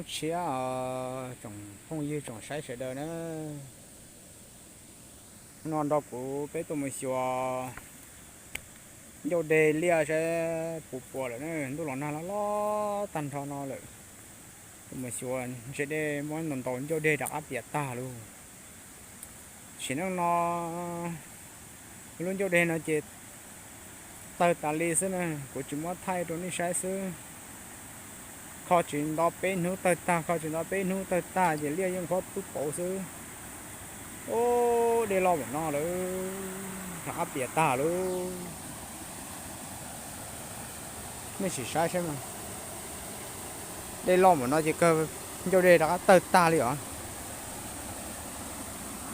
Tshiab, tsoom phooj ywg tsoom saib sawv daws na, no nrog kuv peb tuaj mus xyuas ncauj deg liaj saib puas puas lawm na. Ntuj los nag loj loj tag nrho no lawm, tuaj mus xyuas ntsia dej muab ntaus ntaus ncauj deg rov qab piam tag lauj. Sim neej no lub ncauj deg no ces tawg tas li xwb na, kuv tsis muab thaij rau nej saib xwb. Kho tsis nto peb hnub tawg tag, kho tsis nto peb hnub tawg tag ces liaj yeej qhuav pub pauv xwb. Ub, dej loj npaum no lawm, rov qab piam tag lauj. Nej sim saib saib mas, dej loj npaum no ces kawg ncauj deg rov qab tawg tag li os.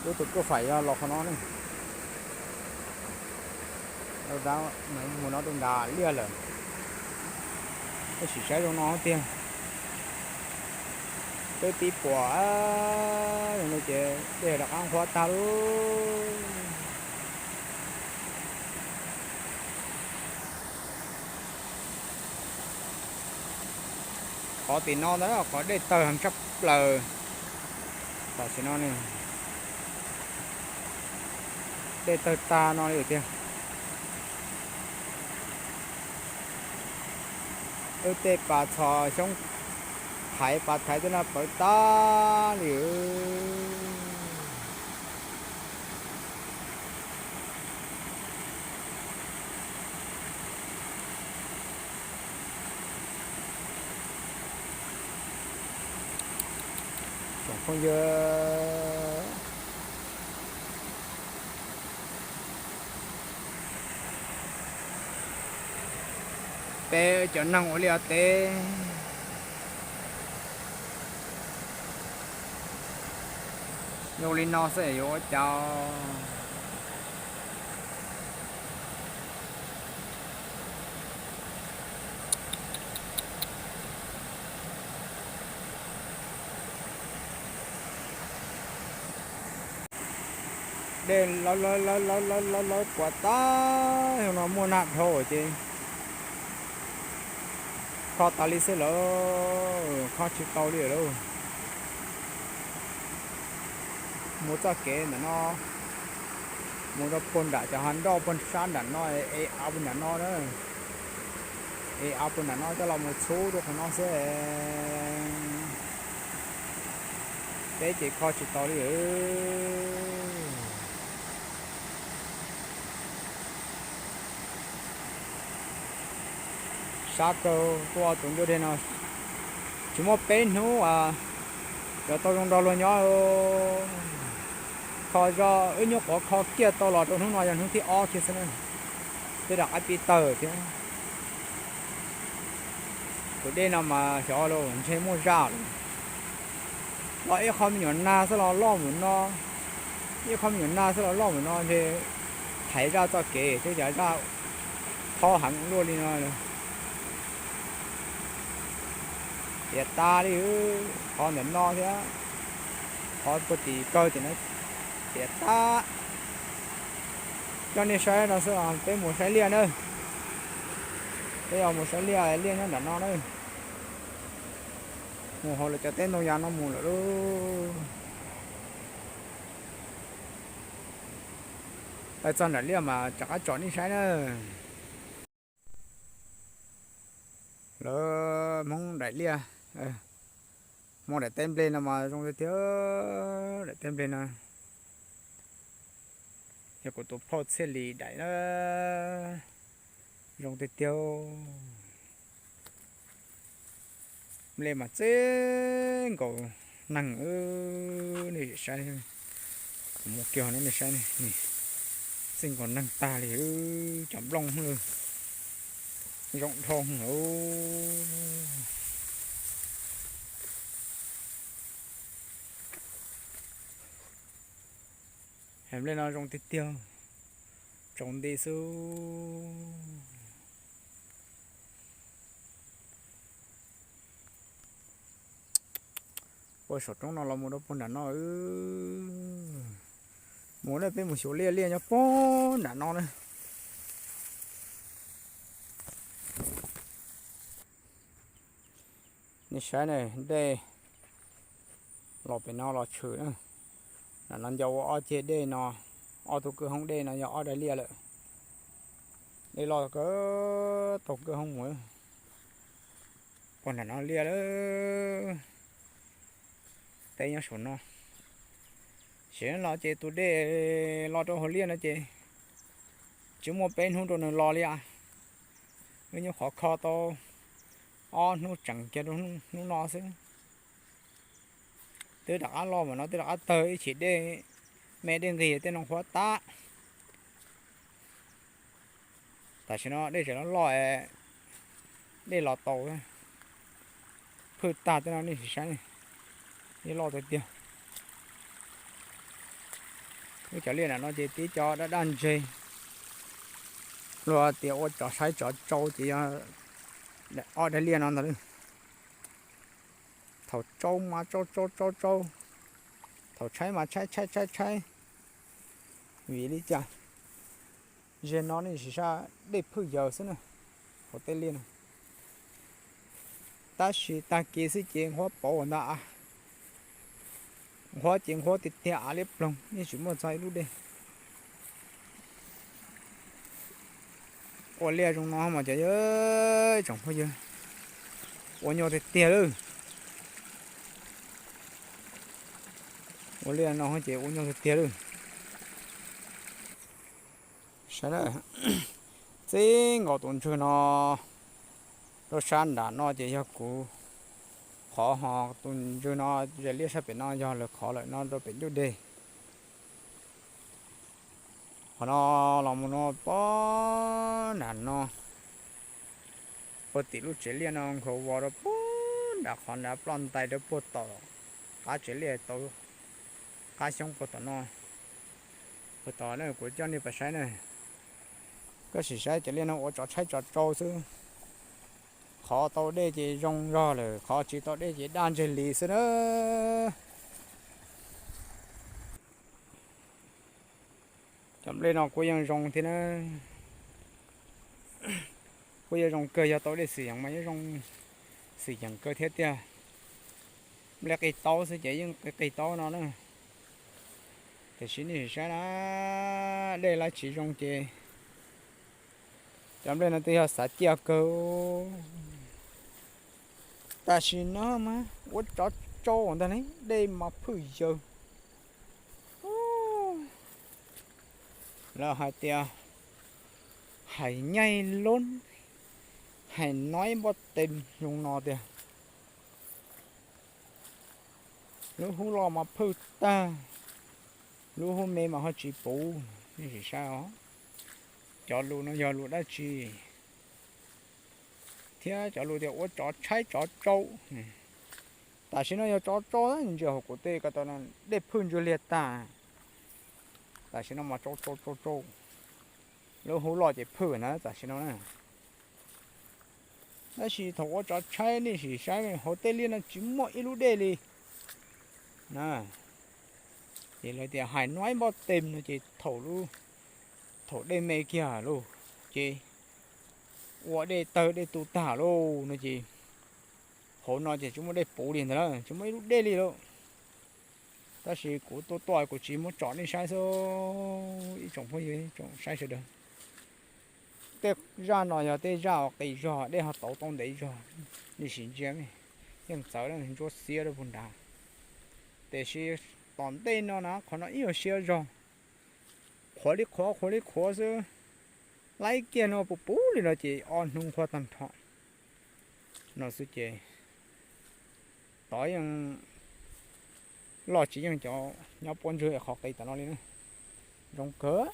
Lub tus kuj faim yog los qhov no ne, mus no rau nram liaj lawm. Nej sim saib zoo no tiag, peb pib puas zoo no ces dej rov qab qhuav tag lauj. Qhov tim no ntag, qhov dej tawg heev tshaj plaws. Tam sim no ne, dej tawg tag no li tiag. Wb tej pas txhos xyoob thaiv pas thaiv tej no pawv tag li. Tsoom phooj ywg, peb cov neeg ua liaj ua teb zoo li no xwb yuav ua cas. Dej lawv lawv lawv lawv lawv lawv puas tag, no muaj nag dhau ces kho tas li xwb lawm, kho tsis tau li lawm. Mus txoj kev ntawm no, mus rau puag nram cov hav nroj puag sab nram no, e av puag nram no na, e av puag nram no coj los mus txhub rau qhov no xwb. Peb ces kho tsis tau li. Sab kawg, tuaj tus ncauj deg no tsis muaj peb hnub yuav tau zoo nrog luag nyob. Kho zog wb nyuam qhuav kho kiag tau los rau hnub no yog hnub thib ob kiag xwb na, twb rov qab pib tawg thiab. Tus dej no mas xyov los ntshe muaj zaj lawm. Los ib qho me nyuam nag xwb los loj npaum no, ib qho me nyuam nag xwb los loj npaum no ntshe thaiv zaj txoj kev twb cas zaj thob heev luaj li no. Piam tas li, qhov ntawm no thiab qhov puag tim kawg tim no piam tas. Coj nej saib no xwb, peb mus saib liaj na. Peb yuav mus saib liaj, liaj nyob nram no na. Mus hauv lawv cov teb ntoo yas no mus lawm lauj. Tawm txog nram liaj mas rov qab tsom nej saib na. Lawv Hmoob daim liaj, Hmoob daim teb nplej no mas zoo tiag tiag. Daim teb nplej no yog kuv tus phauj Txhiaj Lis daim na, zoo tiag tiag. Nplej mas txij nkaus neeg, nej saib, kuv muab kiag nej saib, txij nkaus neeg tag li, cov nplooj zoo dhau. Nplej no zoo tiag tiag, tsaus nti xwb. Puag saum roob no los mus rau puag nram no, mus na, peb mus xyuas liaj, liaj nyob puag nram no na. Nej saib ne, dej Los pem no los tshwm na. Nram no nco ua ob ceg dej no, ob tug kwj hoob dej no yog ob daim liaj lawm. Dej loj kawg, taug kwj hoob mus. Ua nram no liaj lawm, teb nyob saum no. Seem los ces tus dej los rau hauv liaj no ces tsis muaj peb hnub rau nws los li as. Wb nyuam qhuav kho tau ob hnub tseem kiag rau hnub no xwb. Twb rov qab loj mas no twb rov qab tawg ib chim dej me dej nqig tej no qhuav tag. Tam sim no dej tseem loj loj, dej los tau, phwj tag tej no nej sim saib, dej loj tiag tiag. Lub cov liaj nram no ces tib co daj daj ntseg, luag tias ua tsov tshaib tsov tsau ces yog ob daim liaj no ntag. Thaum tsau mas tsau tsau tsau tsau, thaum tshaib mas tshaib tshaib tshaib tshaib. Vim li cas? Ze no nej sim saib, dej phwj yawg xwb na, hauv tej liaj no. Tab sis tag kis xwb ces nqhuab pauv ntag. Nqhuab ces nqhuab tiag tiag av liab ploog, yeej tsis muaj txog ib lub dej. Ua liaj zoo no mas cov tsoom phooj ywg, ua nyuaj tiag tiag lawm. Ua liaj no ces ua nyuaj tiag tiag lawm. Saib na, txij nkaus tus ntswg no rau sab nram no ces yog kuv qhov, ho tus ntswg no ze liaj sab pem no yog lawv qhov lawm no rau pem ncuj deg. Qhov no los mus no pob nram no, puag tim lub tsev liaj no nkhaus vos rau puag nram qhov nrad ploj ntais rau puag tom qab tsev liaj tau qab xyoob puag tom no. Puag tom no kuv coj nej pais saib na. Koj sim saib cov liaj no ua tsov tshaib tsov tsau xwb. Qhov tau dej ces zoo zog lawm, qhov tsis tau dej ces daj ntseg li xwb na. Cov nplej no kuj yeej zoo thiab na. Kuj yeej zoo kawg, yog tau dej xwm yeem mas yeej zoo xwm yeem kawg thiab tiag. Nplej qig taub xwb ces yeej qig qig taub no na. Tiam sis nej sim saib na, dej lawv tsis zoo ces cov nplej no twb yog xav ciaj kawg. Tam sim no mas ua tsov tsau ntag ne, dej mas phwj yawg. Lawv hais tias hais nyaij lub, hais noib npoj tes zoo no tiag. Lub hub loj mas phwj tag, lub hub me mas ho tsis puv. Nej sim saib os, cov lus no yog lus dab tsi? Thiab cov lus tias ua tsov tshaib tsov tsau, tam sim no yog tsov tsau ntsia hauv kuv tej ko tau no, dej phwj ntswg liag tag. Tam sim no mas tsau tsau tsau tsau, lub hub loj ces phwj na tam sim no na. Tab sis thaum ua tsov tshaib nej sim saib hauv tej liaj no tsis muaj ib lub dej li na. Ces lawv tias hais noib npoj tes no ces thaum, thaum dej me kiag lauj, ces ua dej tawg dej tu tag lauj no ces hauv no ces tsis muaj dej puv li ntag, tsis muaj ib lub dej li lauj. Tab sis kuv tuaj tuaj kuv tsis muab tsom nej saib xwb, ib tsoom phooj ywg ib tsoom saib sawv daws. Tej zaj no yog tej zaj uas qis zog, dej ho tauv tau ntev zog, nej sim ntsia, yeej txawv ntsuab xiab rau puag nrad. Tiam sis tom ntej no na qhov no ib nyuag siab zog, qhuav li qhuav qhuav li qhuav xwb, laib kiag no puv puv li no ces ob hnub nqhuab tag nrho no xwb ces tod yeej loj tsis yeej cov nyob puab ntswg qhov qis tom no li na. Zoo kawg.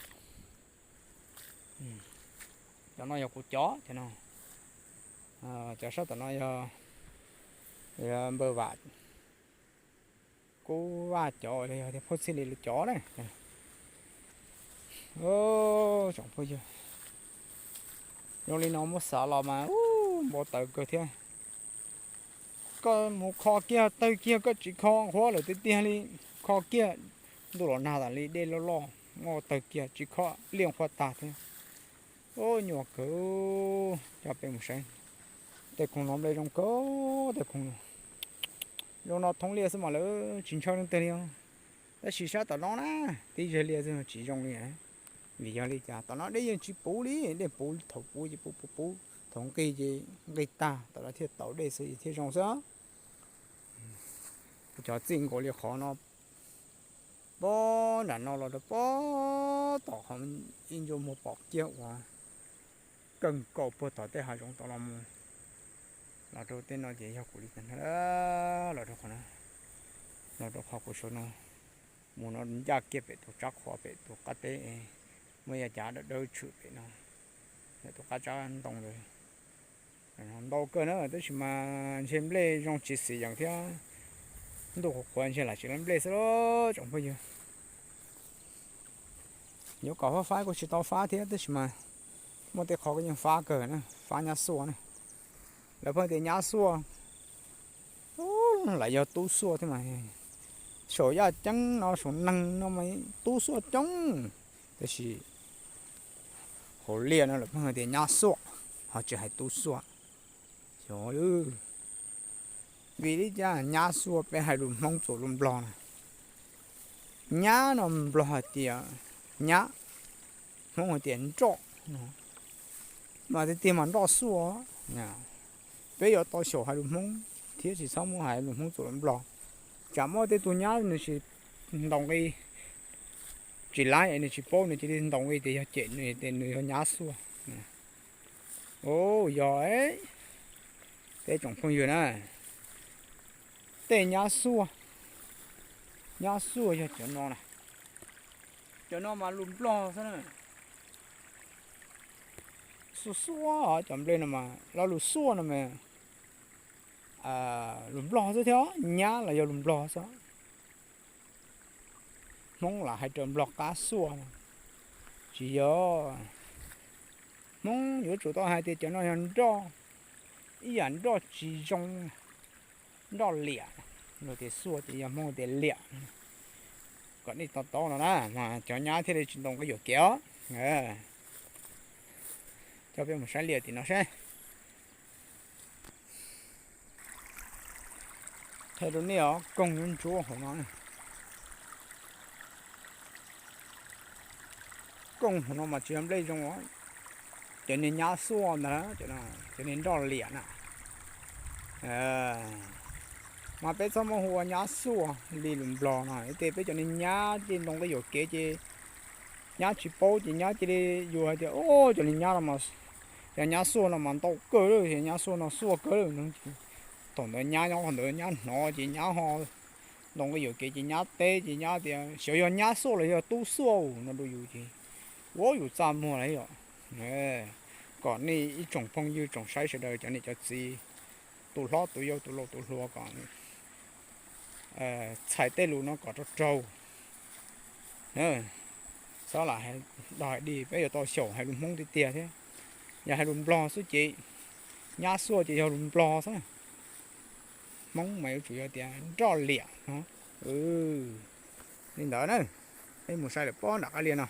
Cov no yog kuv cov, cov no, cov sab tom no yog npawg Vam Kub Vaj cov los yog tias Phauj Txhij Lis lawv cov na. Tsoom phooj ywg, zoo li no muab xav los mas npau taws kawg thiab. Koj mus kho kiag tawg kiag, koj tsis kho nqhuab lawm tiag tiag li, kho kiag ntuj los nag tas li dej loj loj, muab tawg kiag tsis kho liaj nqhuab tag thiab. Nyuaj kawg. Coj peb mus saib tej khoom no, nplej zoo kawg tej khoom no. Zoo no thoob liaj xwb mas lawv tsis ntshaw leej twg li os. Tab sis sab tom no na, tib zag liaj xwb tsis zoo li. Vim yog li cas tom no dej yeej tsis puv li, dej puv thaum puv ces puv puv puv, thaum nqig ces nqig tag, tom no thiaj tau dej xwb thiaj zoo xwb. Cov txij nkaus li qhov no, pob nram no los rau pob tom qhov ib ntsua muag pom kiag uas kawg nkaus puag tom tej hav zoov tom los mus. Los rau tej no ces yog kuv li cas na, los rau qhov no, los rau qhov kuv saum no, mus no ncaj kiag pem tus tsab qhuav pem tus qab teb, muaj ib yav cav dawb dawb tshwm pem no, yog tus qab tsab ntoo ntau kawg na, tab sis mas ntshe nplej zoo tsis xis yees thiab, ntuj qhuav qhuav ntshe lam tsis lawv nplej xwb lauj tsoom phooj ywg. Yuav kom fab fab kuj tsis tau fab thiab tab sis mas muaj tej qhov kuj yeej fab kawg na, fab nyab xuaj na. Lawv pheej tias nyab xuaj, lam yog tub xuaj thiab mas. Saum yaj ceeb no saum neeg no mas tub xuaj coob, tab sis hauv liaj no lawv pheej tias nyab xuaj, ho tsis hais tub xuaj. Xyov, vim li cas nyab xuaj peb hais lus Hmoob txuas lus Nplog na. Nyab no Nplog hais tias nyab, Hmoob hais tias nroj, mas tiag tiag mas nroj xuaj. Peb yuav tau xyaum hais lus Hmoob thiab tsis txhob muab hais lus Hmoob txuas lus Nplog. Tsam muaj tej tug nyab nws tsis ntaus nqi, tsis laib es nws tsis paub nws cia li ntaus nqi tias yog cem nws tias nws yog nyab xuaj. Yog, peb tsoom phooj ywg na, tej nyab xuaj, nyab xuaj yog cov no na, cov no mas lus Nplog xwb na. Xuaj xuaj cov nplej no mas lo lus xuaj no mas lus Nplog xwb thiab, nyab los yog lus Nplog xwb. Hmoob lam hais raws Nplog qab xuaj no, tsis yog. Hmoob yuav tsum tau hais tias cov no yog nroj, ib yam nroj tsis zoo, nroj liam. Luag tias xuaj ces yog Hmoob tias liam. Kom nej to taub no na, mas cov nyab thiaj li tsis ntaus nqi yuam kev os. Coj peb mus saib liaj tim no seb. Qhia rau nej os, koog ntsuab ntsuab hauv no. Koog hauv no mas tsis yog nplej zoo os, cov niag nyab xuaj ntag, cov niag nroj liam na. Mas peb txhob muab hu ua nyab xuaj li lus Nplog no, tias peb cov niag nyab ces ntaus nqi yuam kev ces nyab tsis paub ces nyab cia li yuav hais tias, o, cov niag nyab no, cov nyab xuaj no mas ntau kawg lawm, nyab xuaj no xuaj kawg lawm. Thaum ntawd nyab nyob qhov ntawd nyab hnov ces nyab ho ntaus nqi yuam kev ces nyab teb ces nyab tias xyov yog nyab xuaj los yog tub xuaj no rau yus ces ua yus txaj muag lawm yom. Kom nej ib tsoom phooj ywg tsoom saib sawv daws cov niam cov txiv, tus hlob tus yau tus laus tus hluas kom txhais tej lus no kom raug raug. Txhob lam hais dog hais dig, peb yuav tau xyaum hais lus Hmoob tiag tiag thiab. Yog hais lus Nplog xwb ces, nyab xuaj ces yog lus Nplog xwb. Hmoob mas yuav tsum yog tias nroj liam no. Li ntawd na, peb mus saib lawm pob nram qab liaj no.